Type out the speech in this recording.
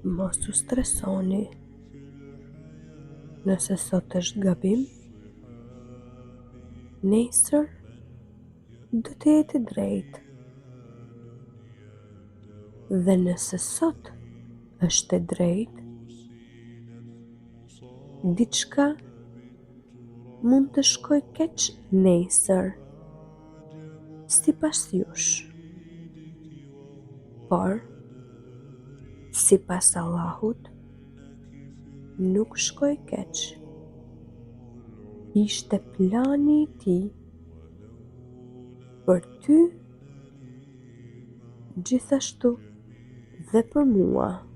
Mos u stresoni nëse sot është gabim, nesër do të jetë i drejtë. Dhe nëse sot është e drejtë, diçka mund të shkojë keq nesër, sipas jush. Por, sipas Allahut, nuk shkoi keq. Ishte plani i tij për ty gjithashtu dhe për mua.